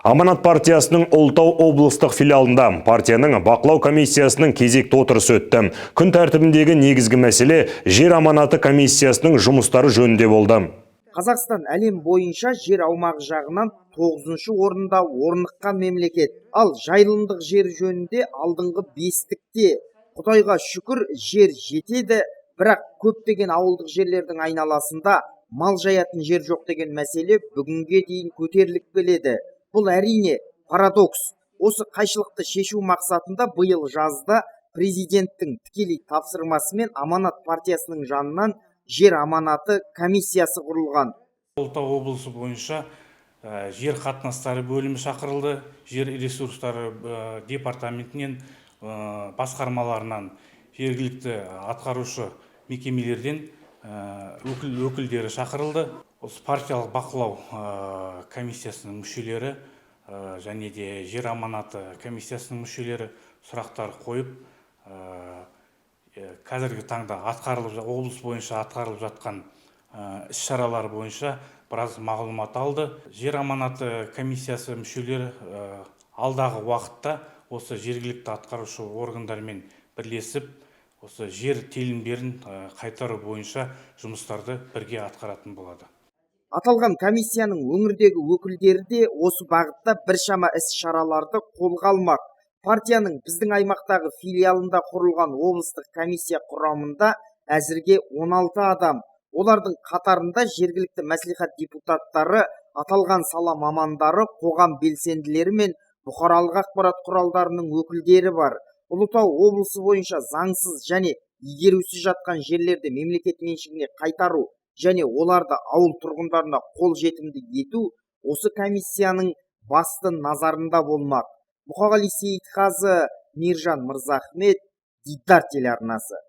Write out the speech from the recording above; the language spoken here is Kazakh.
Аманат партиясының Ұлытау облыстық филиалында партияның бақылау комиссиясының кезекті отырысы өтті. Күн тәртібіндегі негізгі мәселе жер аманаты комиссиясының жұмыстары жөнінде болды. Қазақстан әлем бойынша жер аумағы жағынан тоғызыншы орында орныққан мемлекет. Ал жайылымдық жер жөнінде алдыңғы бестікте. Құдайға шүкір, жер жетеді, бірақ көптеген ауылдық жерлердің айналасында мал жаятын жер жоқ деген мәселе бүгінге дейін көтеріліп келеді. Бұл, әрине, парадокс. Осы қайшылықты шешу мақсатында биыл жазда президенттің тікелей тапсырмасымен Аманат партиясының жанынан жер аманаты комиссиясы құрылған. Ұлытау облысы бойынша жер қатынастары бөлімі шақырылды. Жер ресурстары департаментінен, басқармаларынан, жергілікті атқарушы мекемелерден өкілдері шақырылды. Осы партиялық бақылау комиссиясының мүшелері және де жер аманаты комиссиясының мүшелері сұрақтар қойып, қазіргі таңда атқарылып, облыс бойынша атқарылып жатқан іс шаралар бойынша біраз мағлұмат алды. Жер аманаты комиссиясы мүшелері алдағы уақытта осы жергілікті атқарушы органдармен бірлесіп, осы жер телімдерін қайтару бойынша жұмыстарды бірге атқаратын болады. Аталған комиссияның өңірдегі өкілдері де осы бағытта біршама іс шараларды қолға алмақ. Партияның біздің аймақтағы филиалында құрылған облыстық комиссия құрамында әзірге 16 адам. Олардың қатарында жергілікті мәслихат депутаттары, аталған сала мамандары, қоғам белсенділері мен бұқаралық ақпарат құралдарының өкілдері бар. Ұлытау облысы бойынша заңсыз және игерусіз жатқан жерлерді мемлекет меншігіне қайтару және оларды ауыл тұрғындарына қол жетімді ету осы комиссияның басты назарында болмақ. Мұқағали Сейітқазы, Мейіржан Мырзахмет, Дидар телеарнасы.